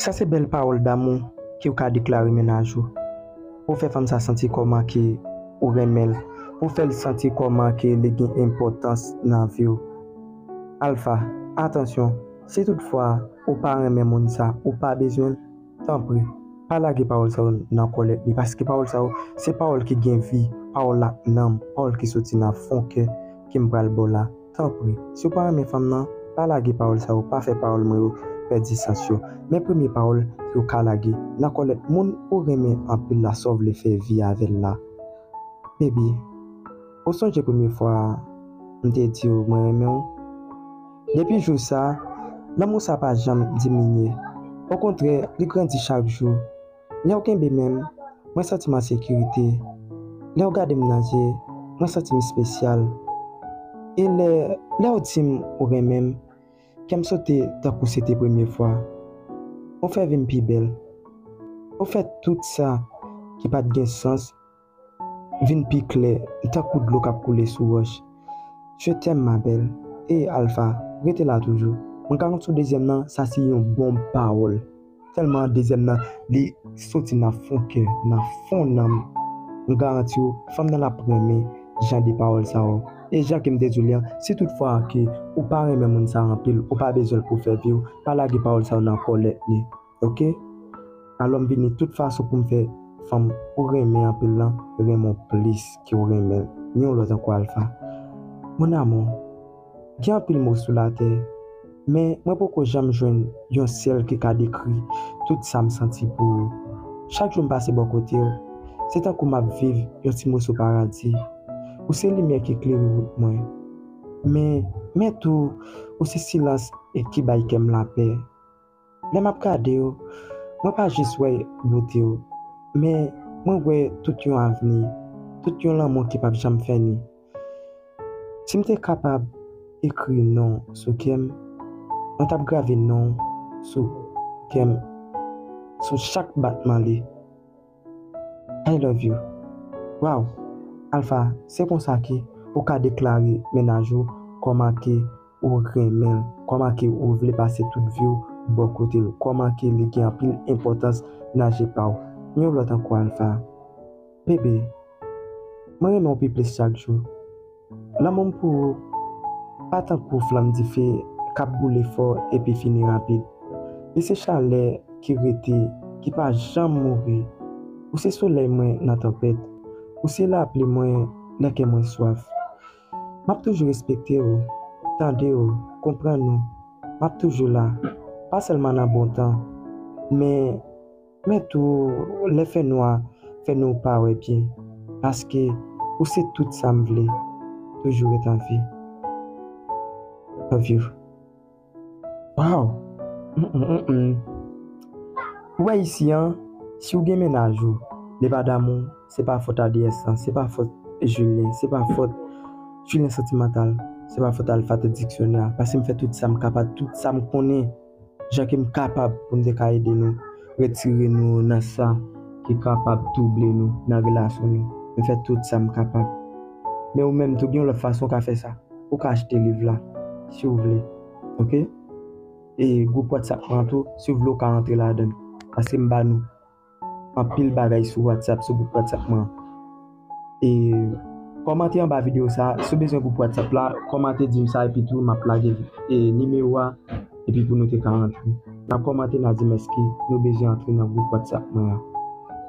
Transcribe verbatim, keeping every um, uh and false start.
Sa se bèl pawòl damou ke w ka deklare mennaj ou. Pou w fè fanm sa santi kòman ke ou renmen l. Pou w fè l santi kòman ke li gen enpòtans nan vi w. Alfa, atansyon, si toutfwa ou pa renmen moun sa, ou pa bezwen l, tanpri, pa lage pawòl sa yo nan kòlèt li, paske pawòl sa yo, se pawòl ki gen vi, pawòl ak nanm, pawòl ki soti nan fon kè ke m pral ba w la. Tanpri, si w pa renmen fanm nan, pa lage pawòl sa yo, pa fè pawòl mwen yo pèdi sans yo. Men premye pawòl ke w ka lage nan kòlèt moun ou renmen anpil la, sa w vle fè vi avè l la. Baby, ou sonje premye fwa m te di w mwen renmen w? Depi jou sa, lanmou sa pa janm diminye. Okontrè, li grandi chak jou. Lè w kenbe men m, mwen santi m an sekirite. Lè w gade m nan je, mwen santi m espesyal. E lè, lè w di m ou renmen m, kè m sote tankou se te premye fwa. Ou fè vi m pi bèl. Ou fè tout sa ki pa t gen sans vin pi klè, tankou dlo k ap koule sou wòch. Je t'aime, ma belle. E Alfa, rete la toujou. Mwen ka konn sou dezyèm nan, sa se yon bon pawòl. Tèlman dezyèm nan, li soti nan fon kè, nan fon nanm. M garanti w, fanm nan l ap renmen jan de pawòl sa yo. E jan ke m te di w li an, si toutfwa ke ou pa renmen moun sa anpil, ou pa bezwen l pou fè vi w, pa lage pawòl sa yo nan kòlèt li. Oke? Alò m vini tout fason pou m fè fanm ou renmen anpil lan renmen w plis ke w renmen l. Yon lòt ankò Alfa. Mon amour, gen anpil mo sou latè, men mwen poko janm jwenn yon sèl ki ka dekri tout sa m santi pou ou. Chak jou m pase bò kote w, se tankou m ap viv yon ti moso paradi. Ou se limyè ki klere wout mwen. Men, men tou, ou se silans ki bay kè m lapè. Lè m ap gade w, mwen pa jis wè bote w, men mwen wè tout yon avni, tout yon lanmou ki p ap janm fini. Si m te kapab ekri non w sou kè m, mwen t ap grave non w sou kè m, sou chak batman li. I love you. Wow! Alfa, se konsa ke ou ka deklare mennaj ou kòman ke ou renmen l, kòman ke ou vle pase tout vi w bò kote l, kòman ke li gen anpil enpòtans nan je pa w. Yon lòt ankò Alfa. Bebe, mwen renmen w pi plis chak jou. Lanmou m pou ou pa tankou flanm dife k ap boule fò epi fini rapid. Li se chalè ki rete, ki pa janm mouri. Ou se solèy mwen nan tanpèt. Ou se lapli mwen lè kè mwen swaf. M ap toujou respekte w, tande w, konprann ou. M ap toujou la, pa sèlman nan bon tan, men, men tou lè fènwa fè nou pa wè byen, paske ou se tout sa m vle, toujou ret an vi. Love you. Wow! Mm, mm, mm, mm. Ou wè isi an, si w gen mennaj ou, li pa damou, se pa fòt A D S lan, se pa fòt Julien, se pa fòt Julien Santimantal, se pa fòt Alpha Tèt Diksyonè a, paske m fè tout sa m kapab, tout sa m konnen, jan ke m kapab pou m te ka ede nou, retire nou nan sa ki kapab twouble nou nan relasyon nou. M fè tout sa m kapab. Men ou menm tou, gen yon lòt fason w ka fè sa. Ou ka achte liv la, si w vle. Oke? E gwoup WhatsApp mwen an tou, si w vle w ka rantre ladan l. Paske m ba nou anpil bagay sou WhatsApp, sou gwoup WhatsApp mwen an. E kòmante anba videyo sa, si w bezwen gwoup WhatsApp la, kòmante di m sa epi tou m ap lage e nimewo a epi pou nou te ka rantre. N ap kòmante, n a di m èske nou bezwen antre nan gwoup WhatsApp mwen an.